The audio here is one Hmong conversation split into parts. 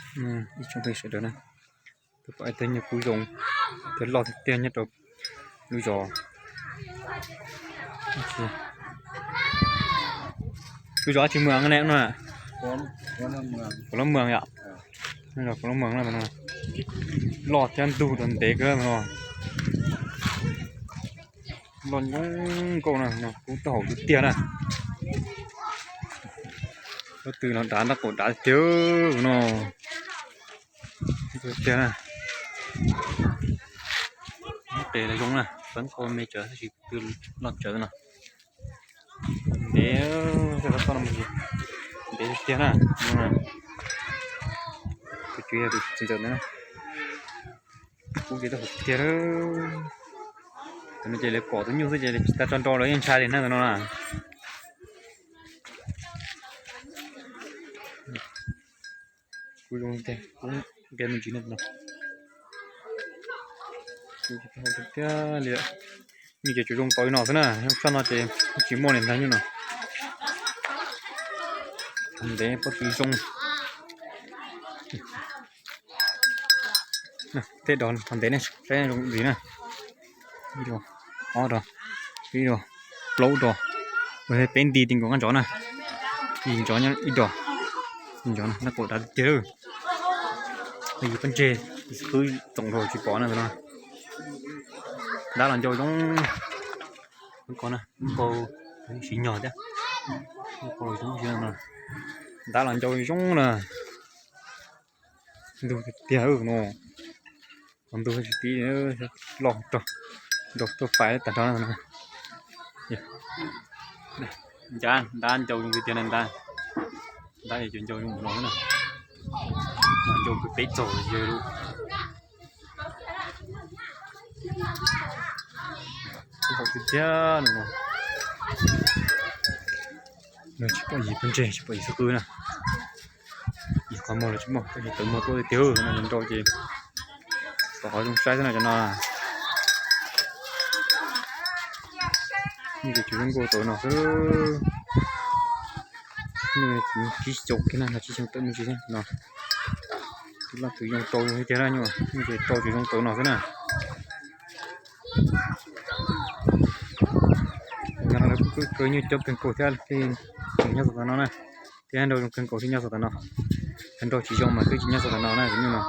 Ib tsoom phooj ywg sawv daws na, pom ib tug nyuag kub zoo thiab loj tiag tiag nyob rau lub zos. Lub zos dab tsi mas ne no? Kuv lub moos yom. Kuv lub moos no, loj thiab ntug rau ntev kawg no. Loj zoo nkauj na, kub tau hauv tiag tiag na. Lub twg no dav ntab qaum dav tiag no. Tiag na. Tes zoo na, peb qhov me tsawv tab sis twb loj tsawv no. Ntev, ntev tiag na. Tus tswv yog tus txiv ntxawm ntawd na. Kub ces tau hauv tiag. Tus no ces lawv pom tus nyuj xwb ces tsis tas tso nrau lawv yeej ntshai li na tus no na. Kub zoo tiag, kub nqia me ntsis no. Tiag li, nyuj ces tsuas zoo tau li no xwb na, sab no ces tsis muaj li ntag nyuj no. Ntev pob tw zoo. Tej dos qhov ntev ne, saib zoo ntxiv na. Ib dos, ob dos, ib dos, plaub dos, peb nti ti nkaus qab ntsov na. Ib ntsov, ib dos, ib ntsov na, nab qaum dav tiag. Yus pob ntseg qwb tsoom dhau tsis pom na no. Dab los ncau zoo. Ko na, nqau siv nyog thiab. Nqau zoo siv no. Dab los ncau zoo na. Ntug tiag tiag no. Qhov ntug tsis tib, loj rau, nrau tuaj pais tag nrho no. Ncab ntab ncau zoo tiag tiag na ntab. Ntab yog cov ncau zoo no na. Ncau peb txaus yawg lub. Tiag tiag no. Tsis pom yus pob ntseg, tsis pom yus xub qwb na. Yus qhov muag los tsis muaj, tab sis tawv muag tuaj tiag tiag no, nrau ces pom qhov zoo saib xwb no cov no. Nyuj ces tsuas zoo nkauj tau no xwb. Nyuj ces tsib xyoo kiag na, tsib xyoo tawm me ntsis no. Tus loj tus zoo rau tiag na, nyuj ces rau tsuas zoo tau no xwb na. Tus no lawv kuj kawg nyuj coob kawg nkaus thiab, thiaj nyob txog tom no na. Thiab nrau zoo kawg nkaus thiaj nyob txog tom no. Yog nrau tsis zoo mas twb tsis nyob txog tom no na, tus nyuj no.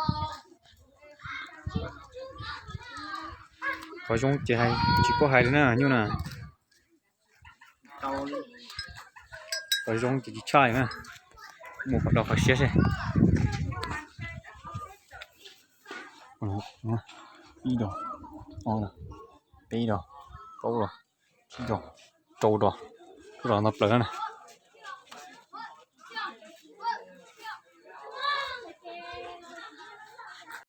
Qhov zoo ces tsis paub hais li na, nyuj na. Qhov zoo ces tsis tshaj li na. Mus qhov do qhov siab seb. Ib dos, ob dos, peb dos, plaub dos, tsib dos, rau dos, rau dos no plaws na.